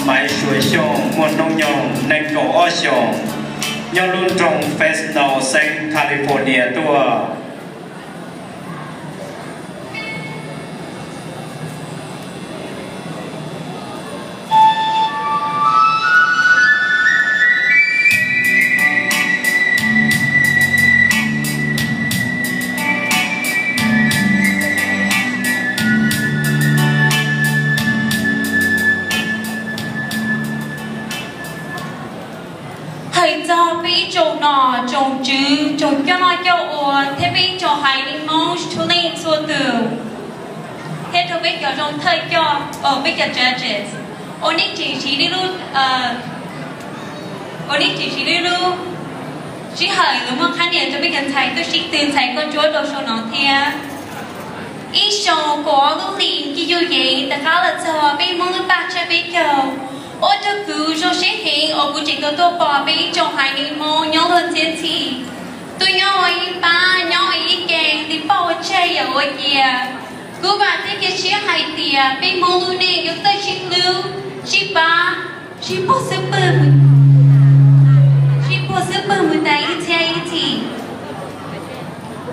Maiv Suav Xyooj muaj hnub nyoog nees nkaum ob xyoos, nyob lub nroog Fresno, xeev California tuaj. Hais txog peb ib tsoom nom tsoom tswv, tsoom coj noj coj ua thiab peb ib tsoom haiv neeg Hmoob txhua leej txhua tus, thiab rau peb cov zoo thawj coj, peb cov judges, ua nej tseem siv lub, ua nej tseem siv lub sij hawm lug muab qhab nias rau peb cov ntxhais tuaj sib tw ntxhais nkauj ntsuab rau saum no thiab. Ib xyoos kaum ob lub hlis ci yuj yeev tom qab los txog peb Hmoob lub paj tsab peb caug, ua rau kuv zoo siab heev uas kuv tseem tau tuaj pom peb ib tsoom haiv neeg Hmoob nyob luag txhiab txhim, tuaj nyob ua ib pab, nyob ua ib ke li poj ua tseg yawm ua yia. Kuv vam thiab cia siab hais tias peb Hmoob lub neej yuav txawj sib hlub, sib pab, sib puag xub pwg, sib puag xub pwg mus tas ib txhiab ib txhis.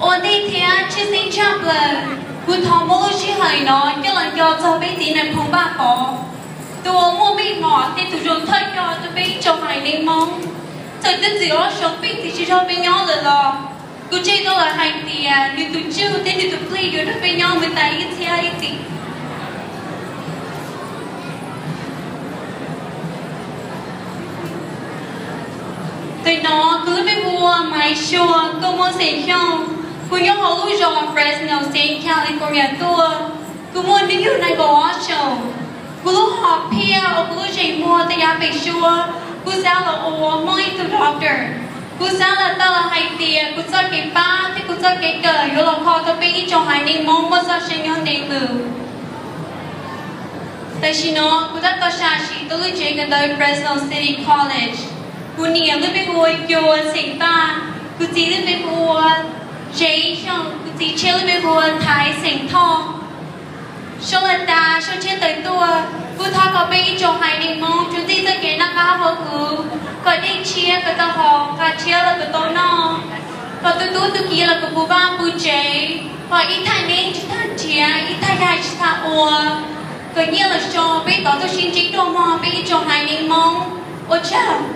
Ua ntej thiab tshwj xeeb tshaj plaws, kuv thov muab lub sij hawm no coj los nco txog peb txiv Nais Phoo Vaj Pov, tus uas muaj meej mom thiab tus zoo thawj coj rau peb ib tsoom haiv neeg Hmoob. Txawm twb txwm ob xyoos peb txiv tsis nrog peb nyob lawm los, kuv tseg tau lawm hais tias nws tus tswj thiab nws tus plig yuav nrog peb nyob mus tas ib txhiab ib txhis. Ntawm no kuv lub npe hu ua Maiv Xyuas, nkauj Hmoob xeem Xyooj. Kuv nyob hauv lub zos Fresno, xeev California tuaj. Kuv muaj hnub nyoog nees nkaum ob xyoos. Kuv lub hom phiaj uas kuv lub zeem muag tej yav pem suab, kuv xav los ua Hmoob ib tug doctor. Kuv xav los tau los hais tias kuv txoj kev pab thiab kuv txoj kev kawm yuav los kho tau peb ib tsoom haiv neeg Hmoob muaj txoj sia nyob ntev mus. Tam sim no kuv tab tom sam sim tuaj lub tsev kawm ntawv Fresno City College. Kuv niam lub npe hu ua Cua xeem Paj, kuv txiv lub npe hu ua Tsev Xyooj, kuv txiv tshiab lub npe hu ua Thaiv xeem Thoj. Sau lawm tas sau tshiab tawm tuaj, kuv thov kom peb ib tsoom haiv neeg Hmoob tsuas ntxij txoj kev noj qab haus huv, kom dej tshiab kom tau haus, nqa tshiab los kom tau noj, kom tu tub tu kiv los kom puv vaj puv tsev, kom ib thaj neeb tsis tag nrhiav, ib thaj yaig tsis tag ua, kom nyiaj los so peb tau tuaj sib ntsib dua mog peb ib tsoom haiv neeg Hmoob. Ua tsaug.